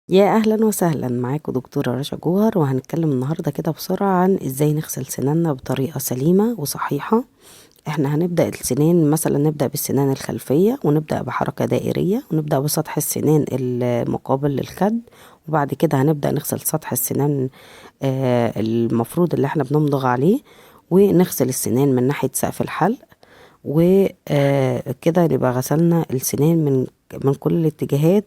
يا أهلا وسهلا، معاكم دكتورة رشا جوهر، وهنتكلم النهاردة كده بسرعة عن ازاي نغسل سناننا بطريقة سليمة وصحيحة. احنا هنبدأ السنان، مثلا نبدأ بالسنان الخلفية، ونبدأ بحركة دائرية، ونبدأ بسطح السنان المقابل للخد، وبعد كده هنبدأ نغسل سطح السنان المفروض اللي احنا بنمضغ عليه، ونغسل السنان من ناحية سقف الحلق، وكده نبقى غسلنا السنان من كل الاتجاهات.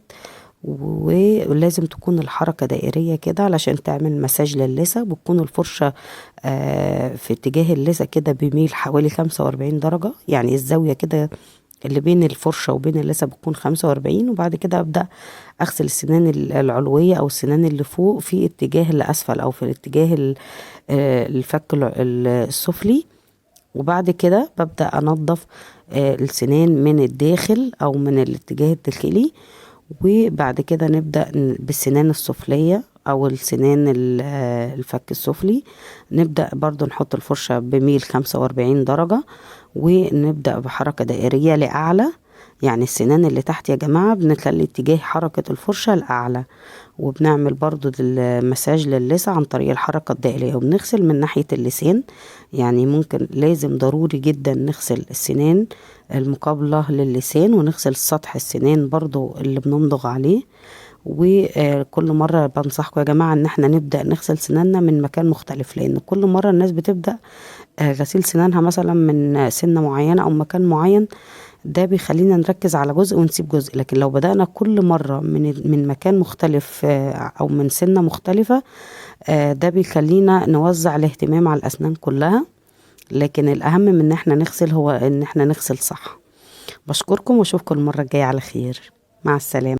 ولازم تكون الحركة دائرية كده علشان تعمل مساج للثة، بتكون الفرشة في اتجاه اللثة كده بميل حوالي 45 درجة، يعني الزاوية كده اللي بين الفرشة وبين اللثة بتكون 45. وبعد كده أبدأ أغسل السنان العلوية أو السنان اللي فوق في اتجاه الأسفل أو في الاتجاه الفك السفلي، وبعد كده ببدأ أنظف السنان من الداخل أو من الاتجاه الداخلي. وبعد كده نبدأ بالسنان السفلية أو السنان الفك السفلي، نبدأ برضو نحط الفرشة بميل 45 درجة، ونبدأ بحركة دائرية لأعلى، يعني السنان اللي تحت يا جماعة بنخلي اتجاه حركة الفرشة لأعلى، وبنعمل برضو المساج للثة عن طريق الحركة الدائرية، وبنغسل من ناحية اللسان، يعني ممكن لازم ضروري جدا نغسل السنان المقابلة للسان، ونغسل سطح السنان برضو اللي بنمضغ عليه. وكل مرة بنصحكم يا جماعة ان احنا نبدأ نغسل سناننا من مكان مختلف، لان كل مرة الناس بتبدأ غسيل سنانها مثلا من سنة معينة او مكان معين، ده بيخلينا نركز على جزء ونسيب جزء. لكن لو بدأنا كل مرة من مكان مختلف أو من سنة مختلفة، ده بيخلينا نوزع الاهتمام على الأسنان كلها. لكن الأهم من إن احنا نغسل هو إن احنا نغسل صح. بشكركم وأشوفكم المرة الجاية على خير. مع السلامة.